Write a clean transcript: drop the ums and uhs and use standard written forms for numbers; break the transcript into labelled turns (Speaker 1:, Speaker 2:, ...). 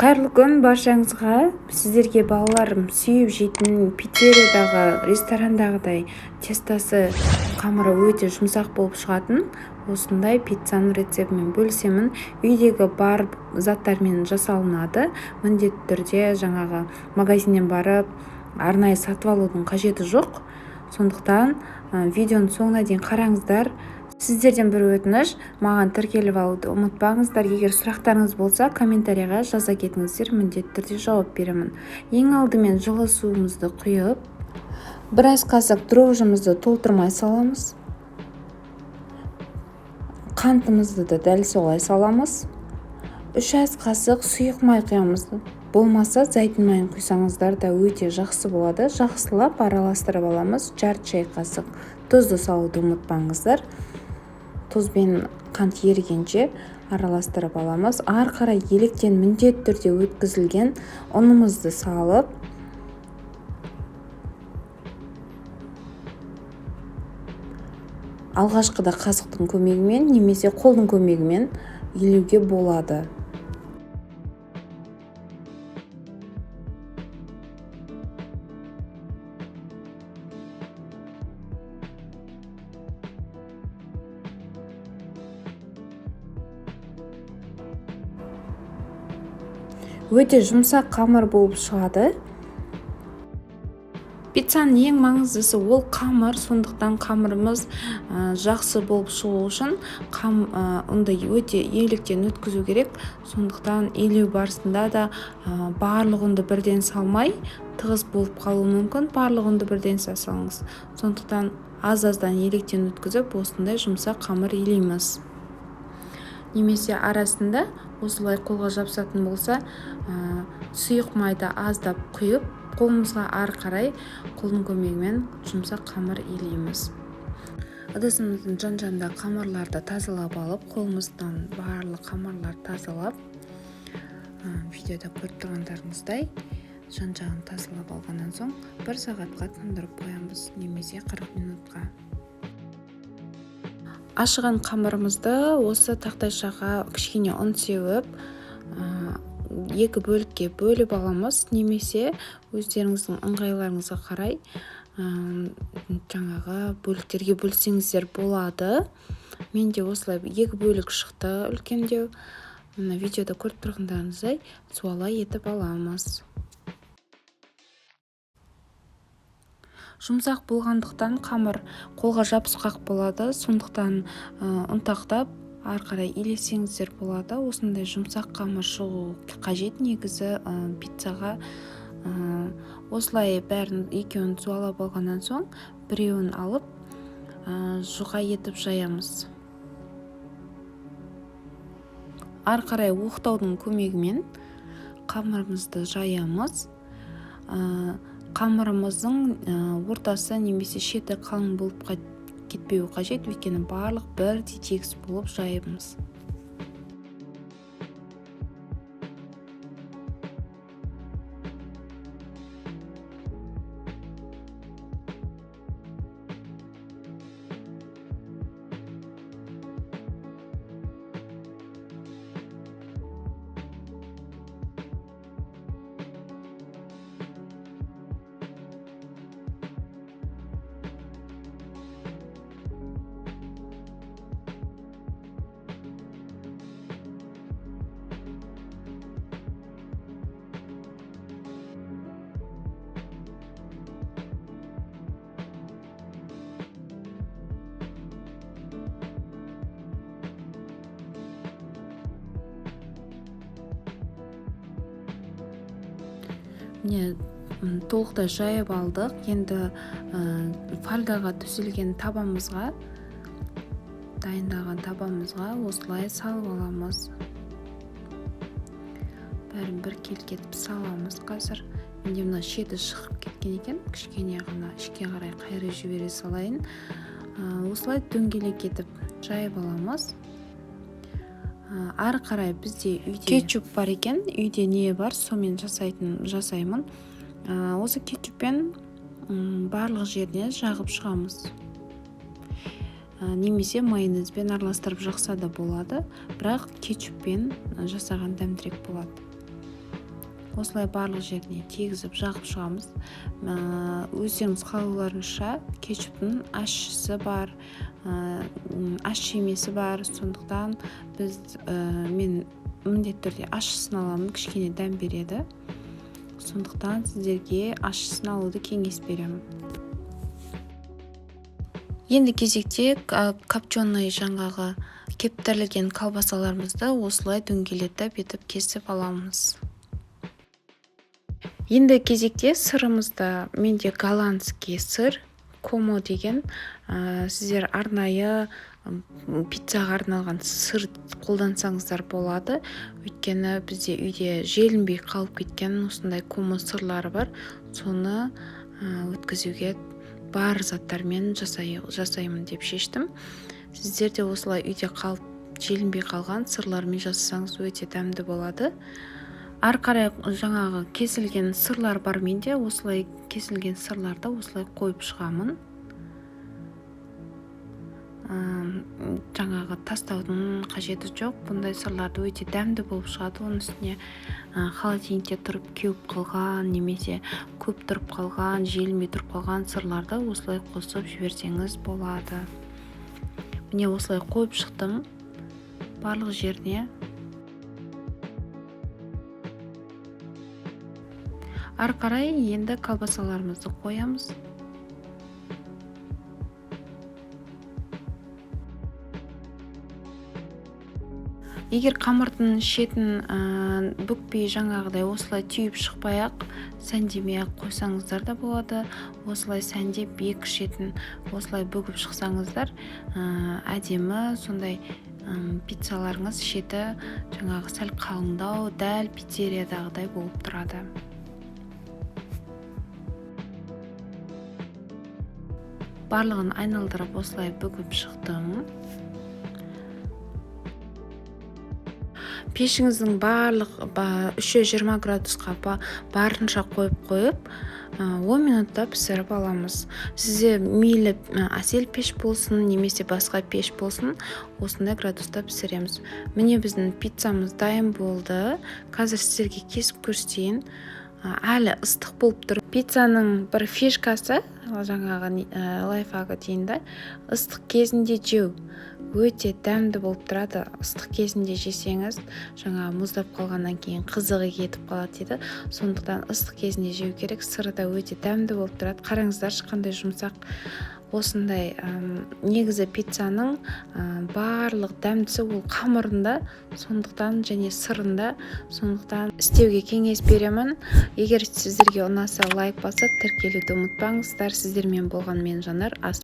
Speaker 1: Қайырлы күн баршаңызға. Сіздерге балаларым сүйіп жейтін пиццериядағы, ресторандағыдай тестасы, қамыры өте жұмсақ болып шығатын осындай пиццаның рецептімен бөлісемін. Үйдегі бар заттармен жасалынады. Міндетті түрде жаңағы магазиннен барып арнайы сатып алудың қажеті жоқ. Сондықтан видеоның соңына дейін қараңыздар. Сіздерден бір өтініш, маған тіркеліп алуды ұмытпаңыздар. Егер сұрақтарыңыз болса, комментарийға жаза кетіңіздер, міндетті түрде жауап беремін. Ең алдымен жылы суымызды құйып, біраз қасық дрожжымызды толтырмай саламыз. Қантымызды да дәл солай саламыз. 3 ас қасық сұйық май құямыз. Болмаса зәйтүн майын құйсаңыздар да өте жақсы болады. Жақсылап араластырып аламыз. Жарты шай қасық тұзды салуды ұмытпаңыздар. Тұз бен қант ерігенше араластырып аламыз. Ары қарай електен міндетті түрде өткізілген ұнымызды салып, алғашқыда қасықтың көмегімен немесе қолдың көмегімен илеуге болады. Өте жұмсақ қамыр болып шығады. Пиццаның ең маңыздысы ол қамыр, сондықтан қамырымыз жақсы болып шығу үшін ұнды өте електен өткізу керек. Сондықтан илеу барысында да барлық ұнды бірден салмай, тығыз болып қалуы мүмкін. Барлық ұнды бірден салсаңыз. Сондықтан аз-аздан електен өткізіп, осындай жұмсақ қамыр илейміз. Немесе арасында осылай қолға жабысатын болса, сұйық майды аздап құйып, қолымызға ары қарай қолдың көмегімен жұмсақ қамыр илейміз. Ыдысымыздың жан-жағында қамырларды тазалап алып, қолымыздан барлық қамырларды тазалап, видеода көріп тұрғандарыңыздай, жан-жағын тазалап алғаннан соң 1 сағатқа тындырып қоямыз, немесе 40 минутқа. Ашыған қамырымызды осы тақтайшаға кішкене ұн сеуіп, екі бөлікке бөліп аламыз, немесе өздеріңіздің ыңғайларыңызға қарай, жаңағы бөліктерге бөлсеңіздер болады. Менде осылай екі бөлік шықты үлкендеу. Мына видеода көріп тұрғандарыңыздай суалай етіп аламыз. Жұмсақ болғандықтан қамыр қолға жабысқақ болады, сондықтан ұнтақтап ары қарай илесеңіздер болады. Осындай жұмсақ қамыр шығу қажет негізі, пиццаға. Осылай бәрін екеуін суалап алғаннан соң біреуін алып, жұқа етіп жаямыз. Ары қарай оқтаудың көмегімен қамырымызды жаямыз. Қамырымыздың ортасы немесе шеті қалың болып кетпеуі қажет, өйткені барлық бірдей тегіс болып жайымыз. Міне, толықтай жайып алдық. Енді фольгаға төселген табамызға, дайындалған табамызға осылай салып аламыз. Бәрін бір келкі етіп саламыз қазір. Менде мына шеті шығып кеткен екен, кішкене ғана ішке қарай қайырып жібере салайын. Осылай дөңгелек етіп жайып аламыз. Ары қарай бізде үйде кетчуп бар екен, үйде не бар, сонымен жасаймын. Осы кетчуппен, барлық жеріне жағып шығамыз. Немесе майонезбен араластырып жақса да болады, бірақ кетчуппен жасаған дәмдірек болады. Осылай барлық жеріне тегізіп, жағып шығамыз. Өздеріңіз қалауларыңызша, кетчуптың ащысы бар, ащы емесі бар. Сондықтан біз мен міндетті түрде ащысын аламын, кішкене дәм береді. Сондықтан сіздерге ащысын алуды кеңес беремін. Енді кезекте копченый, жаңағы кептірілген колбасаларымызды осылай дөңгелетіп етіп кесіп аламыз. Енді кезекте сырымызды, менде голландский сыр Комо деген. Сіздер арнайы пиццаға арналған сыр қолдансаңыздар болады. Өйткені бізде үйде желінбей қалып кеткен осындай Комо сырлары бар. Соны өткізуге бар заттармен жасаймын деп шештім. Сіздер де осылай үйде қалып, желінбей қалған сырлармен жасасаңыз, өте дәмді болады. Ары қарай жаңағы кесілген сырлар бар менде. Осылай кесілген сырларды осылай қойып шығамын. Жаңағы тастаудың қажеті жоқ бұндай сырларды, өте дәмді болып шығады. Оның үстіне холодильникте тұрып кеуіп қалған немесе көп тұрып қалған, желінбей тұрып қалған сырларды осылай қосып жіберсеңіз болады. Міне, осылай қойып шықтым барлық жеріне. Ары қарай енді колбасаларымызды қоямыз. Егер қамырдың шетін бүкпей, жаңағыдай осылай түйіп шықпай ақ, сәндемей ақ қойсаңыздар да болады. Осылай сәндеп, екі шетін осылай бүгіп шықсаңыздар, әдемі сондай пиццаларыңыз шеті жаңағы сәл қалыңдау, дәл пиццериядағыдай болып тұрады. Барлығын айналдырып, осылай бүгіп шықтым. Пешіңіздің барлық 320 градусқа барынша қойып, 10 минутта пісіріп аламыз. Сізде мейлі Әсел пеш болсын немесе басқа пеш болсын, осындай градуста пісіреміз. Міне, біздің пиццамыз дайын болды. Қазір сіздерге кесіп көрсетейін. Әлі ыстық болып тұр. Пиццаның бір фишкасы, жаңағы лайфхагы дейін да, ыстық кезінде жеу өте дәмді болып тұрады. Ыстық кезінде жесеңіз, жаңағы мұздап қалғаннан кейін қызығы кетіп қалады дейді. Сондықтан ыстық кезінде жеу керек. Сыры да өте дәмді болып тұрады. Қараңыздаршы, қандай жұмсақ. Осындай негізі пиццаның барлық дәмдісі ол қамырында, сондықтан және сырында. Сондықтан істеуге кеңес беремін. Егер сіздерге ұнаса, лайк басып, тіркелуді ұмытпаңыздар. Сіздермен болған мен, Жанар. Ас.